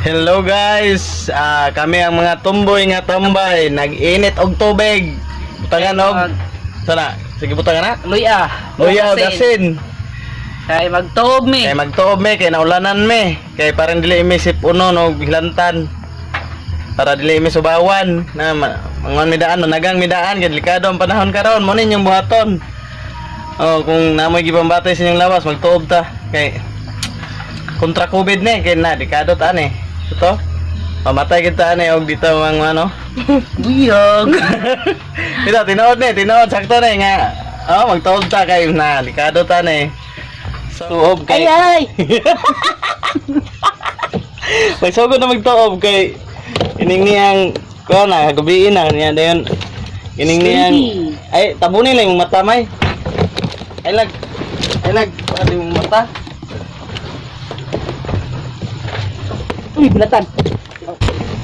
Hello guys, kami ang mga tumboy nga tambay, nag-init og tubig. Butangan og sana, sige butangan na. Luya. Luya og asin. Kay magtuob mi. Kay magtuob mi, kay naulanan mi, kay parang dili mi sip-unon og hilantan. Para dili mi subawan na mangon mi daan, managang mi daan kay delikado ang panahon karon, mo ninyong buhaton. Oh, kung namoy gipambatay sa inyong lawas, magtuob ta kay kontra COVID ni kay na delikado ta ni. Ito. Pamatay kita ani og dito ang ano. Buyog. Ito tinuod ni, tinuod sakto ni nga. Oh, magtuob ta kay na delikado ta ni. So, tuob kay Ay ay. Magsugod na magtuob kay ining niyang kuha na gabiin na niya dayon. Ining niyang ay tabunin lang yung mata may. Ay lag. Ay lag, pati mong mata. Uy, bulatan.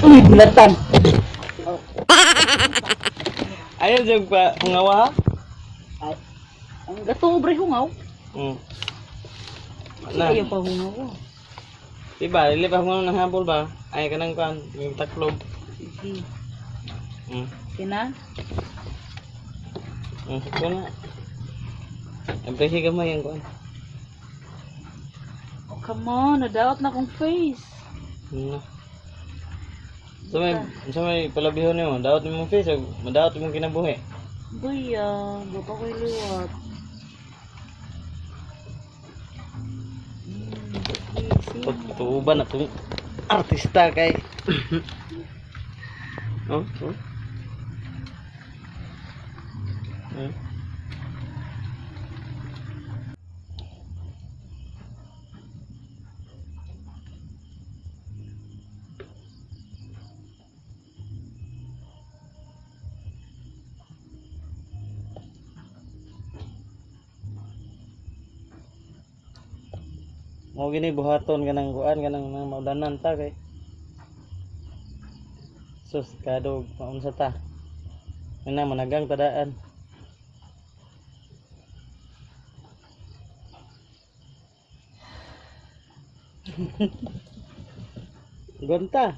Uy, bulatan. Ayaw jud pa hungawa ha. Ay. Ang gato bre hungaw. Na. Ayaw pa hungaw. Diba, dili pa hungaw ng habol ba? Ay kanang kuan, yung taklob. Sige. Kina? Kuan na. Ang gamay ang kuan. Oh, come on, nadaot na akong face. Sa may palabihon nimo, daot nimo face, ug madaot imong kinabuhi. Buyog, baka ko'y liwat. Sige. Tuuban na tong artista kay. Oh. Mao gini buhaton kanang kuan kanang mga maulanan ta kay. Sus kadog maunsa ta. Ana managang tadaan. Gonta.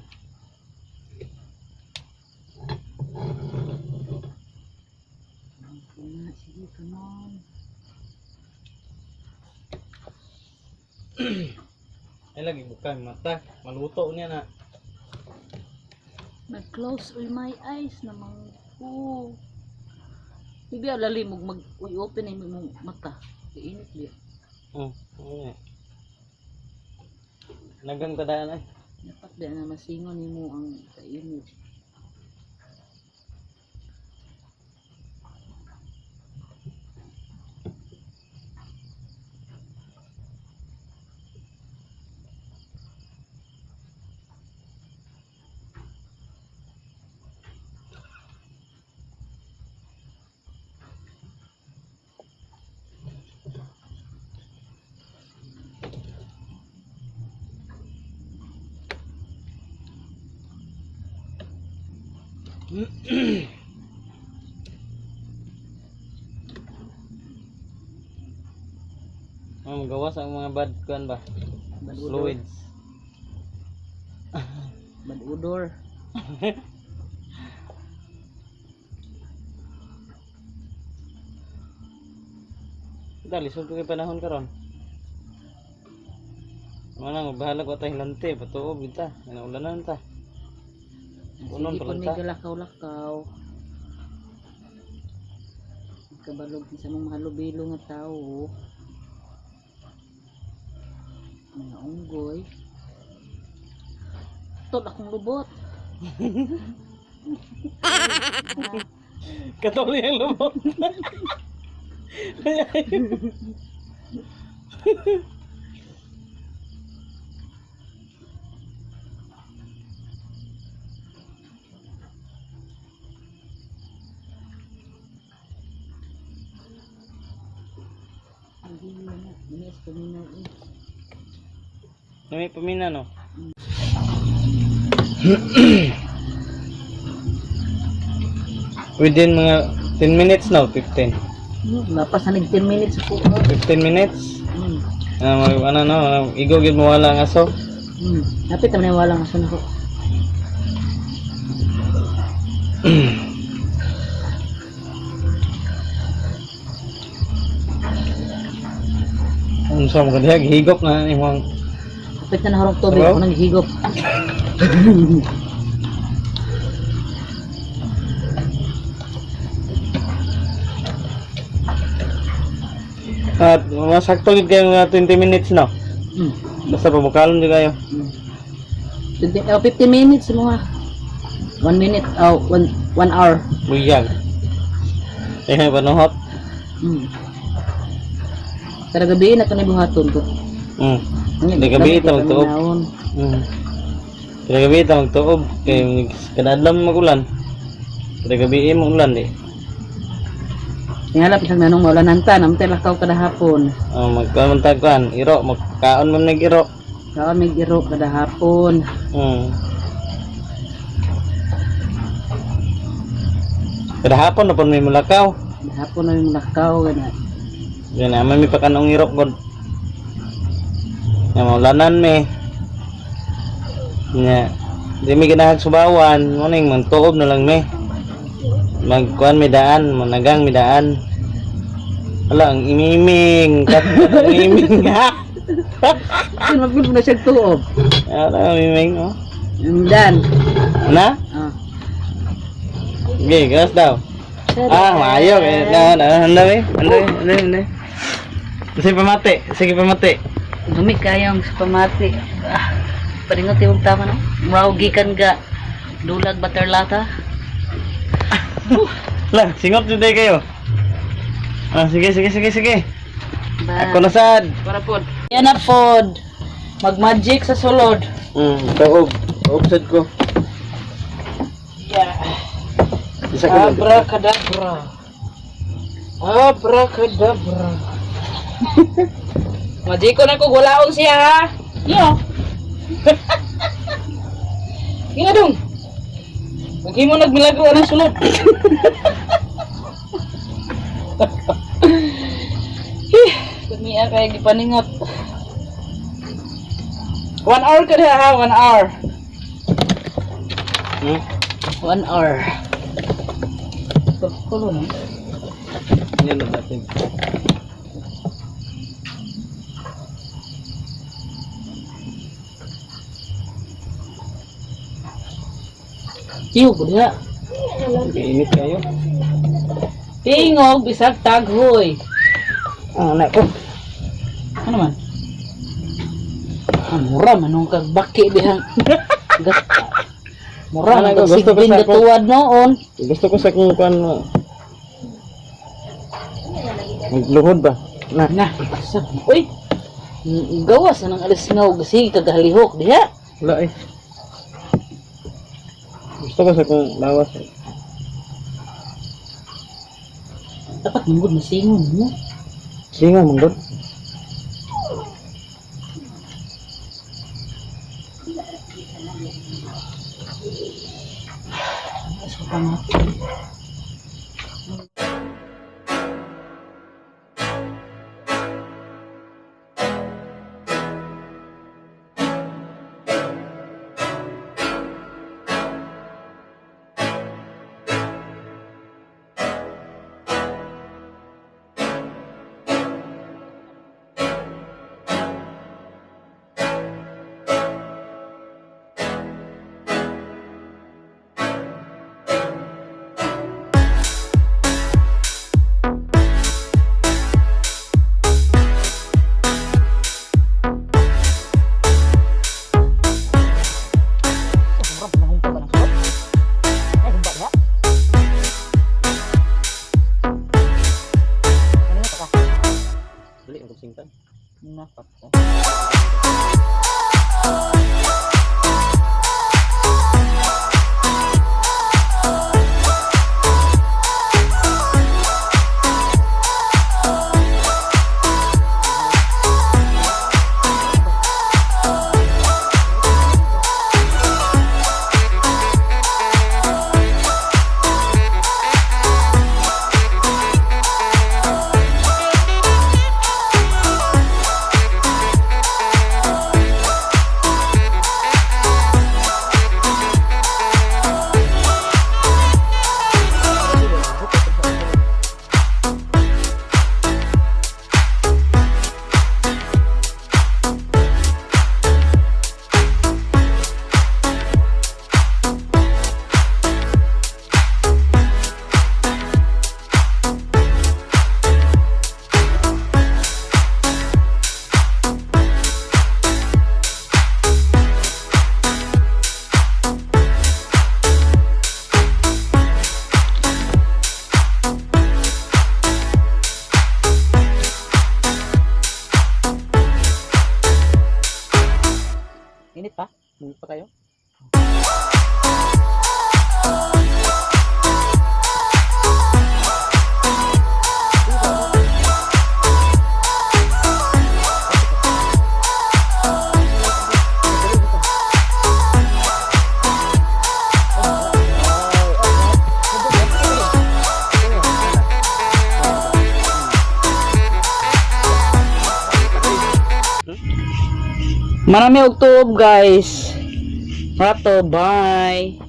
Sige, come on. Ay lagi buka yung mata. Maluto niya na. Nag-close all my eyes namang ko. Bibi alali mo mag uy, open na imong mata. Kainit biya. Oh, Nagang tadaan ay. Dapat di na masingon nimo ang kainit. Oh, magawas ang mga bad kuan ba? Bad odor. Fluids. Bad odor. Dali lisod kay panahon karon. Mana nga bahala ko tayo hilante, patuob kita. Naulanan ta. Unon Sige pa pud lang may ta. galakaw-lakaw. Kabalog sa mong mahalubilo nga tao. Mga unggoy. Tol akong lubot. Katuli ang lubot. Ang gila na. Miss paminaw eh. Nami pamina no. Within mga 10 minutes no, 15. Lapas na nag 10 minutes ako. 15 minutes. Hmm. Ano no, igo gid mo wala ang aso. Napit naman yung walang aso nako. Ano sa mga diha gihigop na imong Kapit na nahurong tubig Hello? ako nang higop. At mga sakto gid kayo mga 20 minutes, no. Basta pabukalon jud kayo. 20, oh, 15 minutes mo ha. 1 minute, oh, 1 hour. Buyag. Eh panuhot. Pero gabi na ito na buhaton ko. Di gabi ito magtuob. Kada gabi ito magtuob kay kada adlaw magulan. Kada gabi mo ulan di. Tingala pisang nanong maulanan ta, namtay lakaw kada hapon. Oh, magkaon man tagkuan, iro magkaon man nag iro. Kaon may iro kada hapon. Kada hapon na pon may mulakaw. Kada hapon na yung lakaw gana. Yan naman may pakanong iro god. Nga maulanan mi. Nya. Di mi ganahan subawan, mo ning magtuob na lang mi. Magkuan mi daan, managang mi daan. Ala, ang imiming, kat ang imiming ha. Sin magpil na siya tuob. Ala, ang imiming oh. Dan. Na? Ah. Okay, gas daw. Ah, maayo eh. Na, na, handa mi. Handa, handa, handa. Sige pamati, sige pamati. Dumi kayong sa pamati. Ah, paringot yung tama no. Murag gikan ga dulag butterlata. Lah, singot jud day kayo. Ah, sige, sige, sige, sige. Ba. Ako na sad. Para pod. Yan na pod. Mag-magic sa sulod. Tuob. Tuob sad ko. Yeah. Isa ko lang. Abracadabra. Abracadabra. Majiko na ko gulaon siya ha. Yo. Gina dong. Huwag mo nagmilagro anang sulod. Hih, Kumiya kay gipaningot. 1 hour ka diha ha, 1 hour. 1 hour. Kulo na. Yan na natin. Tiyo ko diha. Init kayo. Tingog bisag taghoy. Ah, na ko. Ano man? Ah, mura man nung kagbaki dihang. Mura Ano man ko, kag gusto ko sigbin sa gatuwad noon. Gusto ko sa kung kuan mo. Magluhod ba? Na. Na, sa uy. Gawas na ng alis nga og sige kagahalihok diha. Wala eh. Gusto ko sa kung lawas. Eh. Dapat manggod masingon mo. Sige nga, manggod. Sa pamati. Dali, ang singtan. Napat. Mainit pa? Mainit pa kayo? Marami og tuob, guys. Rato, bye.